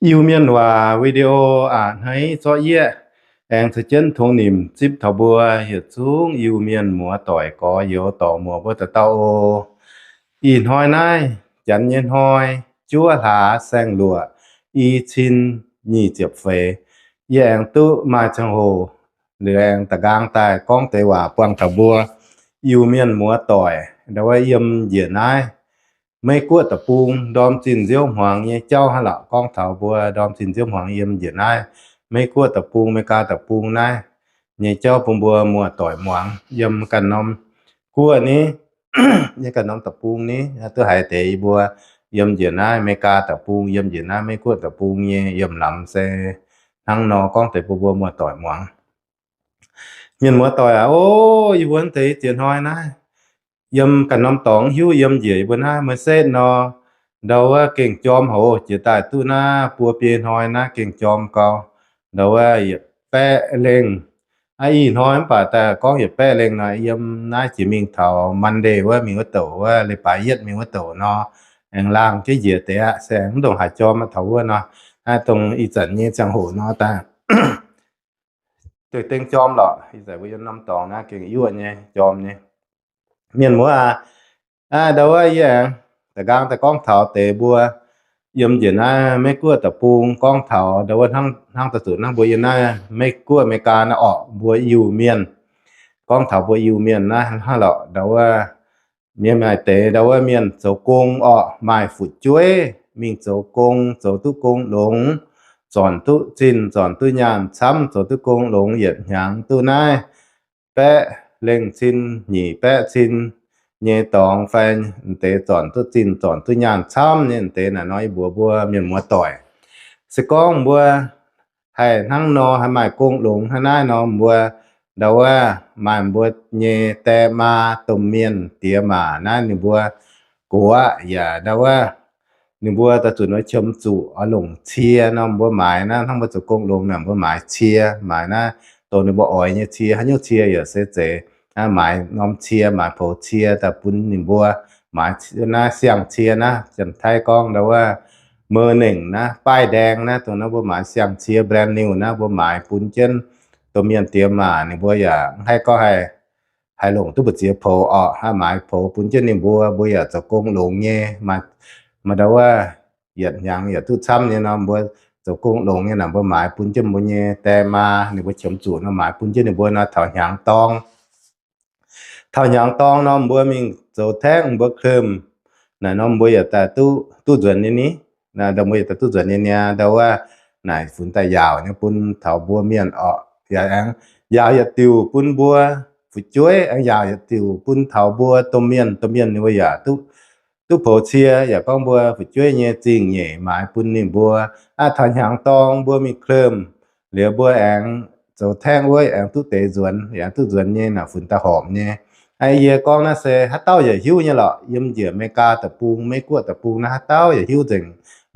Iu-Mienh waac video a'hneiv zorqv yieqv, aengx caux jienv tongx nimc zipv taux mbuo yietc zungv Iu-Mienh muoz-doic gorx-youz dorc-muoz mbuo dauh dauh oc. Ih hnoi naaiv, janx nyei hnoi, juov hlaax saeng-luoqc, i cin nyic ziepc feix, yie aengx duqv maaih ziangh hoc liuz aengx da'nqaang daaih gorngv deix waac buangh taux mbuo Iu-Mienh muoz-doic ndau wuov yiem njiec naaiv Meiv Guoqv deic-bung ndorm zinh nziouv hmuangx nyei jauv hnangv lorqc. Gorngv taux mbuo ndorm zinh nziouv hmuangx yiem njiec naaiv Meiv Guoqv deic-bung, Meiv Gaa deic-bung naaiv nyei jauv bun mbuo muoz-doic muangx. Yiem ganh norm guoqv ni, yiem ganh norm deic-bung ni, duqv haiz deix yie mbuo yiem njiec naaiv Meiv Gaa deic-bung, yiem njiec naaiv Meiv Guoqv deic-bung nyei yiem lamz se hnangv nor gorngv deix bun mbuo muoz-doic muangx. Mienh muoz-doic aac, o, yie mbuo deix ziex hnoi naaiv, yiem ganh norm dorngx hiuv yiem njiec yie mbuo naaiv Merced nor, ndau wuov gengh jorm haic, jiex daaih duqv naaiv buo biei hnoi naaiv gengh jorm gau. Ndau wuov yietc baeqv lengh, aa, ih hnoi mv baac daaih gorngv yietc baeqv lengh nor, yiem naaiv jiex mingh taux Monday wuov, mingh wuov douc wuov, leiz-baaix yietv mingh wuov douc nor, aengx laangh jienv njiec deix aqv, se aengx mv ndongc haaix jorm taux wuov nor. Naaiv dongh ih zanc nyei ziangh hoc nor daaih dengh jorm lorqc. Ih zanc mbuo yiem norm dorngx naaiv gengh yuoqv nyei, jorm nyei. Mienh muoz aac, ndau wuov yie aengx da'nqaang daaih gorngv taux deix mbuo yiem njiec naaiv Meiv Guoqv deic-bung, gorngv taux ndau wuov hnangv daaih zuqc hnangv mbuo yiem naaiv Meiv Guoqv Meiv Gaa naaiv orqc, mbuo Iu-Mienh. Gorngv taux mbuo Iu-Mienh naaiv hnangv lorqc, ndau wuov mienh maaih deix ndau wuov mienh zoux gong orqc, maaih fu'jueiv mingh zoux gong, zoux duqv gong longx, zornc duqv zinh, zornc duqv nyaanh camv, zoux duqv gong longx yietc hnyangx duqv naaiv baeqv lengh cin, nyic baeqv cin nyei dorngx fai deix zornc duqv zinh, zornc duqv nyaanh camv nyei deix naaic nor, yie mbuox mbuo mienh muoz-doic, se gorngv mbuo haih hnangv nor, haih maaih gong longx hnangv naaiv nor, mbuo ndau wuov maaih mbuo nyei die maa, domh mienh, diex maac naaiv ninh mbuo gox aqv. Yaac ndau wuov ninh mbuo daaih zunc wuov qiemx zuqc oix longc cie nor, mbuo maaiz naaiv, hnangv mbuo zoux gong longx naaic, mbuo maaiz cie, maaiz naaiv dongh ninh mbuo oix nyei cie. Haaix nyungc cie yaac se zeiz, maaiz norm cie, maaiz poux cie daaih bun ninh mbuo, maaiz naaiv siang-cie naaiv, Janx-Taiv gorngv ndau wuov มือหนึ่ง naaiv, ป้ายแดง naaiv, dongh naaiv mbuo maaiz siang-cie แบรนด์เนม naaiv, mbuo maaiz bun jienv domh mienh diex maac, ninh mbuo yaac mv haih gorngv haih longc duqv mbu'ziex poux orqc, haih maaiz poux bun jienv ninh mbuo, mbuo yaac zoux gong longx nyei. Maaih ndau wuov yietc hnyangx yaac duqv camv nyei nor, mbuo zoux gong longx nyei naaic, mbuo maaiz bun jienv mbuo nyei die maa, ninh mbuo qiemx zuqc nor, maaiz bun jienv ninh mbuo nor, taux hnyangx dorng taux hnyangx dorng nor, mbuo mingh zoux taengv mbuo เคลม naaic nor, mbuo yaac daaih duqv nzuonx nyei ni. Ndau mbuo yaac daaih duqv nzuonx nyei niaa. Ndau wuov naaic funx daaih yaauc nyei bun taux mbuo mienh orqc. Yaac aengx yaauc yietc diuc bun mbuo fu'jueiv, aengx yaauc yietc diuc bun taux mbuo domh mienh. Domh mienh ninh mbuo yaac duqv poux cie, yaac gorngv mbuo fu'jueiv nyei zingh nyeic maaiz bun ninh mbuo. Aa, taux hnyangx dorng mbuo mingh เคลม liuz, mbuo aengx zoux taengv wuov aengx duqv deix nzuonx, yaac duqv nzuonx nyei naaic, funx daaih horpc nyei. Aa, yie gorngv naaiv se haaix dauh yaac hiuv nyei lorqc. Yiem njiec Meiv Gaa deic-bung, Meiv Guoqv deic-bung naaiv haaix dauh yaac hiuv nzengc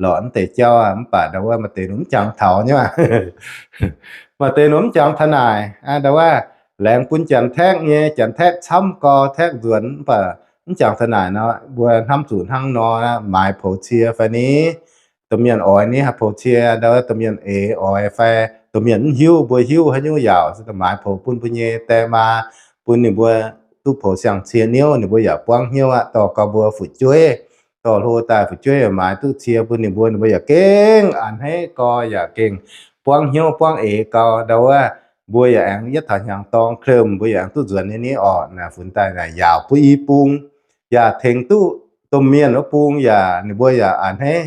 lorqc, mv deix jauv aqv. Mv baac ndau wuov maaih deix ninh mv jangx taux nyei maah. Maaih deix ninh mv jangx taux naaic, ndau wuov laengz bun Janx-Taeqv nyei, Janx-Taeqv camv gau, Taeqv nzuonx, mv baac mv jangx taux naaic nor, mbuo hnamv zuqc hnangv nor, maaiz poux cie fai ni, domh mienh oix ni haih poux cie, ndau wuov domh mienh eix oix fai domh mienh mv hiuv, mbuo hiuv haaix nyungc yaauc se maaiz poux bun mbuo nyei die maa, bun ninh mbuo duqv poux siang-cie niouv, ninh mbuo yaac buangv hnyouv aqv. Dorh gau mbuo fu'jueiv, dorh hlo daaih fu'jueiv yaac maaiz duqv cie bun ninh mbuo, ninh mbuo yaac gengh a'hneiv gau, yaac gengh buangv hnyouv buangv eix gau. Ndau wuov mbuo yaac aengx yietv taux hnyangx dorng เคลม mbuo yaac aengx duqv nzuonx nyei ni orqc. Naaic funx daaih naaic yaauc bun i bung, yaac tengx duqv domh mienh wuov bung yaac ninh mbuo yaac a'hneiv,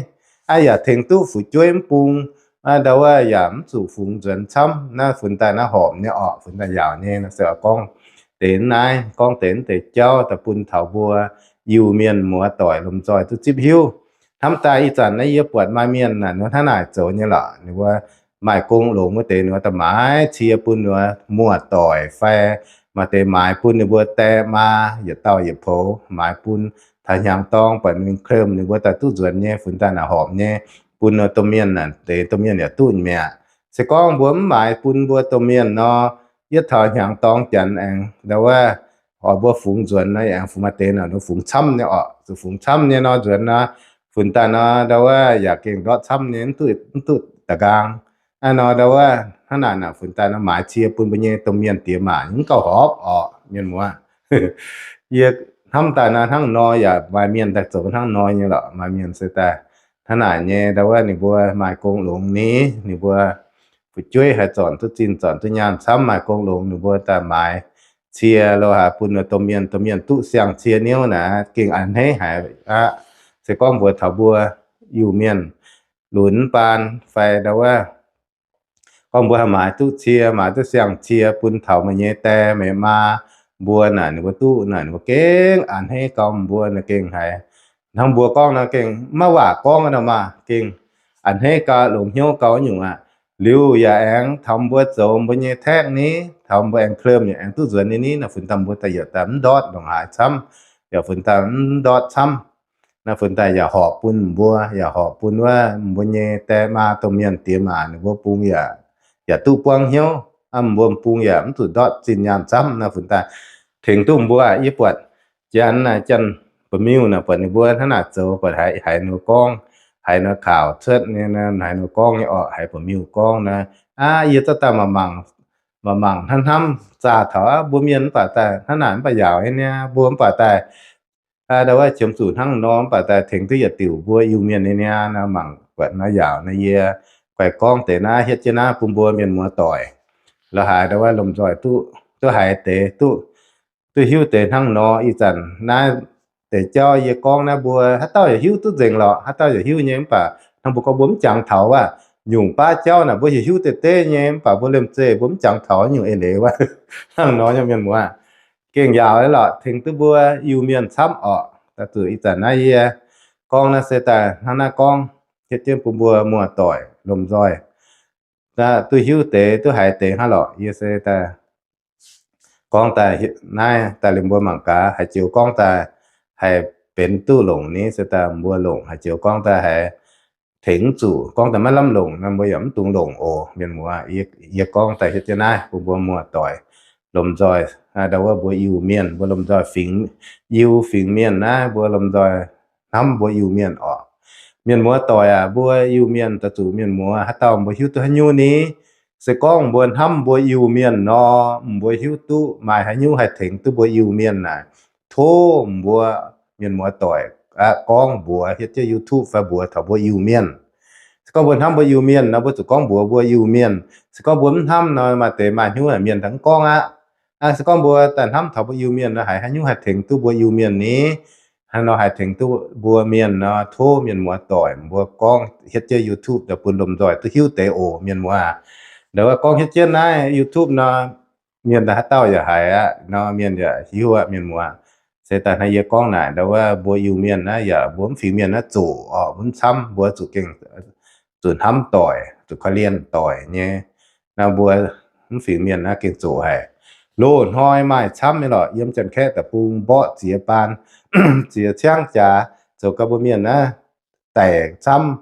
aa, yaac tengx duqv fu'jueiv mv bung, aa, ndau wuov yaac mv zuqc fungx nzuonx camv. Naaiv funx daaih naaiv horpc nyei orqc, funx daaih yaauc nyei. Naaiv se gorngv deix naaiv, gorngv deix naaiv deix jauv daaih bun taux mbuo Iu-Mienh muoz-doic lomh nzoih duqv zipv hiuv. Hnamv daaih ih zanc naaiv yie buatc maaih mienh naaic nor hnangv naaic zoux nyei lorqc. Ninh mbuo maaih gong longx wuov deix, ninh mbuo daaih maaiz cie bun ninh mbuo muoz-doic fai maaih deix maaiz bun ninh mbuo die maa, yietc dauh yietc poux maaiz bun taux hnyangx dorng buatc ninh เคลม ninh mbuo daaih duqv nzuonx nyei, funx daaih naaic horpc nyei, bun ninh domh mienh naaic deix domh mienh yaac duqv mi'aqv. Se gorngv mbuo mv maaiz bun mbuo domh mienh nor, yietv taux hnyangx dorng janx aengx ndau wuov oix mbuo fungx nzuonx nor, aengx fungx maaih deix naaic fungx camv nyei orqc. Zuqc fungx camv nyei nor nzuonx nor, funx daaih nor, ndau wuov yaac gengh ndortv camv nyei, mv duqv da'nqaang. Aa nor, ndau wuov hnangv naaic naaic funx daaih nor maaiz cie bun mbuo nyei domh mienh diex maac mv gauh horpc orqc, mienh muoz. Yie hnamv daaih nor hnangv nor yaac maaih mienh daaih zoux hnangv nor nyei lorqc. Maaih mienh se daaih hnangv naaic nyei, ndau wuov ninh mbuo maaih gong longx ni, ninh mbuo fu'jueiv haih zornc duqv zinh zornc duqv nyaanh camv, maaih gong longx, ninh mbuo daaih maaiz cie lo haaix bun domh mienh, domh mienh duqv siang-cie niouv naaic gengh a'hneiv haic aqv. Se gorngv mbuox taux mbuo Iu-Mienh lunx baan fai ndau wuov gorngv mbuo haih maaiz duqv cie, maaiz duqv siang-cie bun taux meih nyei die meih maa mbuo naaic, ninh mbuo duqv naaic ninh mbuo gengh a'hneiv gau, mbuo naaic gengh haiz hnangv mbuo gorngv nor gengh maiv waac gorngv nor maah, gengh a'hneiv gau, longx hnyouv gau nyungc aqv. Liuz yaac aengx taux mbuo zoux mbuo nyei taeqv ni, taux mbuo aengx เคลม yaac aengx duqv nzuonx nyei ni, naaiv funx daaih mbuo daaih yaac daaih mv ndortv ndongc haaix camv, yaac funx daaih mv ndortv camv. Naaiv funx daaih yaac horpc bun mbuo, yaac horpc bun wuov mbuo nyei die maa domh mienh diex maac ninh mbuo bung yaac, yaac duqv buangv hnyouv, mbuo bung yaac mv zuqc ndortv zinh nyaanh camv. Naaiv funx daaih tengx duqv mbuo. Yie buatc janx naaic, janx ba'miuh naaic, buatc ninh mbuo hnangv naaic zoux, buatc haiz, haiz ninh mbuo gorngv, haiz ninh mbuo kaux cuotv nyei, haiz ninh mbuo gorngv nyei orqc, haiz ba'miuh gorngv naaiv, aav, yie zorqv daaih mangc, mangc hnamv hnamv zaah taux, aav, mbuo mienh mv baac daaih hnangv naaic mv baac yaauc nyei niaa, mbuo mv baac daaih ndau wuov qiemx zuqc hnangv nor mv baac daaih tengx duqv yietc diuc mbuo Iu-Mienh nyei niaa. Naaiv mangc buatc naaiv yaauc naaiv, yie guaix gorngv deix naaiv hietv jienv naaiv bun mbuo mienh muoz doic, la'haaix ndau wuov lomh nzoih duqv, duqv haiz deix duqv, duqv hiuv deix hnangv nor. Ih zanc naaiv deix jauv yie gorngv naaiv mbuo haaix dauh yaac hiuv duqv nzengc lorqc, haaix dauh yaac hiuv nyei. Mv baac hnangv mbuo gorngv mbuo mv jangx taux aqv, nyungc baav jauv naaic mbuo hiuv, hiuv deix deix nyei, mv baac mbuo liemh zeih mbuo mv jangx taux nyungc eix leiz wuov. Hnangv nor nyei mienh muoz, gengh yaauc lorqc, tengx duqv mbuo Iu-Mienh camv orqc. Daaih zuqc ih zanc naaiv yie gorngv naaiv se daaih hnangv naaiv gorngv hietv jienv bun mbuo muoz-doic lomh nzoih duqv hiuv deix duqv haiz deix hnangv lorqc. Yie se daaih gorngv daaih naaiv daaih liemh mbuo mangc gaax, haaix joux gorngv daaih haih benx duqv longc ni, se daaih mbuo longc, haaix joux gorngv daaih haih tengx mv zuqc, gorngv daaih maiv lamh longc nor mbuo yaac mv dungx longc oc. Mienh muoz, yie gorngv daaih hietv jienv naaiv bun mbuo muoz-doic lomh nzoih, ndau wuov mbuo Iu-Mienh, mbuo lomh nzoih fingx, Iu fingx mienh naaiv mbuo lomh nzoih hnamv mbuo Iu-Mienh orqc. Mienh muoz-doic aac, mbuo Iu-Mienh daaih zuqc mienh muoz haaix dauh mbuo hiuv duqv haaix nyungc ni? Se gorngv mbuo hnamv mbuo Iu-Mienh nor, mbuo hiuv duqv maaih haaix nyungc haih tengx duqv mbuo Iu-Mienh naaic, tov mbuo mienh muoz-doic aqv gorngv mbuox hietv jienv YouTube fai mbuox taux mbuo Iu-Mienh. Se gorngv mbuo hnamv mbuo Iu-Mienh nor, mbuo zuqc gorngv mbuox mbuo Iu-Mienh. Se gorngv mbuo mv hnamv nor, maaih deix maaih hnyouv mienh daaih mv gorngv aqv. Se gorngv mbuo daaih hnamv taux mbuo Iu-Mienh nor, haiz haaix nyungc haih tengx duqv mbuo Iu-Mienh ni? Haaix nor haih tengx duqv mbuo mienh nor, tov mienh muoz-doic mbuo gorngv hietv jienv YouTube daaih bun lomh nzoih duqv hiuv deix oc, mienh muoz. Ndau wuov gorngv hietv jienv naaiv YouTube nor, mienh daaih haaix dauh yaac haiz aqv nor, mienh yaac hiuv aqv, mienh muoz. Se daaih hnangv yie gorngv naaic, ndau wuov mbuo Iu-Mienh naaiv yaac mbuo mv fingx mienh naaiv zoqc orqc, mv camv, mbuo zuqc gengh zuqc hnamv doic, zuqc korv-lienh doic nyei. Naaiv mbuo mv fingx mienh naaiv gengh zoqc haic. Loz-hnoi maaih camv nyei lorqc, yiem Janx-Kaeqv deic-bung mborqv ziex baan, ziex ciangv jaax, zoux gau mbuo mienh naaiv daic camv,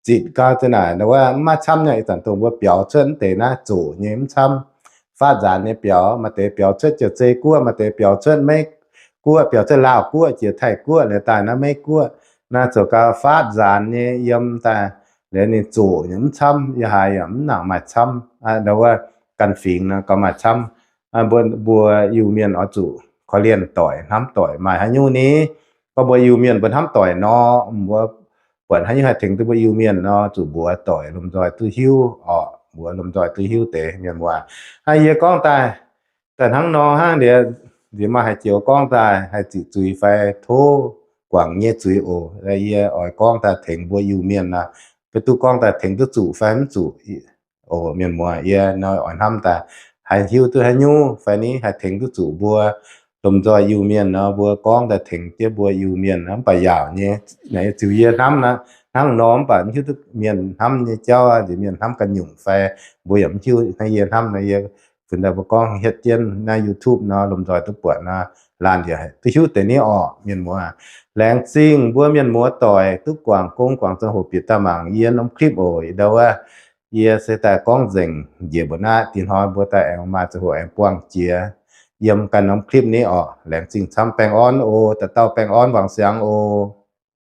zitc gau za'naaic, ndau wuov mv maaih camv nyei. Ih zanc dongh mbuo biaux cuotv mv deix naaiv zoqc nyei mv camv. Faatv nzaanx nyei biaux, maaih deix biaux cuotv Jauv-Zei Guoqv, maaih deix biaux cuotv Meiv Guoqv, biaux cuotv Laauh Guoqv, jiex Taiv Guoqv liuz daaih naaiv Meiv Guoqv. Naaiv zoux gau faatv nzaanx nyei yiem daaih, liuz ninh zoqc nyei mv camv, yaac haiz yaac mv nangc maaih camv. Ndau wuov ganh fingx nor gauh maaih camv. Mbuo, mbuo Iu-Mienh oix zuqc korv-lienh doic, hnamv doic. Maaih haaix nyungc ni? Gorngv mbuo Iu-Mienh mbuo hnamv doic nor, mbuo buatc haaix nyungc haih tengx duqv mbuo Iu-Mienh nor, zuqc mbuox doic lomh nzoih duqv hiuv orqc, mbuox lomh nzoih duqv hiuv deix, mienh muoz. Hnangv yie gorngv daaih, daaih hnangv nor hnangv, nziex maaih haaix joux gorngv daaih haih ziqc zuiz fai tov guangc nyei zuiz oc. Yie oix gorngv daaih tengx mbuo Iu-Mienh nor, maiv duqv gorngv daaih tengx duqv zuqc fai mv zuqc oc, mienh muoz. Yie nor oix hnamv daaih haih hiuv duqv haaix nyungc fai ni haih tengx duqv zuqc mbuo lomh nzoih Iu-Mienh nor, mbuo gorngv daaih tengx jienv mbuo Iu-Mienh mv baac yaauc nyei. Naaiv ziux yie hnamv nor, hnangv nor mv baac mv hiuv duqv mienh hnamv nyei jauv, nziex mienh hnamv ganh nyungc fai mbuo yaac mv hiuv. Hnangv yie hnamv nor, yie funx daaih mbuo gorngv hietv jienv naaiv YouTube nor, lomh nzoih duqv buatc nor, laanh yaac duqv hiuv deix ni orqc, mienh muoz. Laengz zingh mbuo mienh muoz doic duqv guangc gong guangc ziangh hoc bieqc daaih mangc yie norm clip oc. Ndau wuov yie se daaih gorngv nzengc njiec mbuo naaiv, dinh hnoi mbuo daaih aengx maaih ziangh hoc aengx buangh jiex yiem ganh norm clip ni orqc. Laengz zingh camv, baengh orn oc. Dauh dauh baengh orn wangc siangx oc.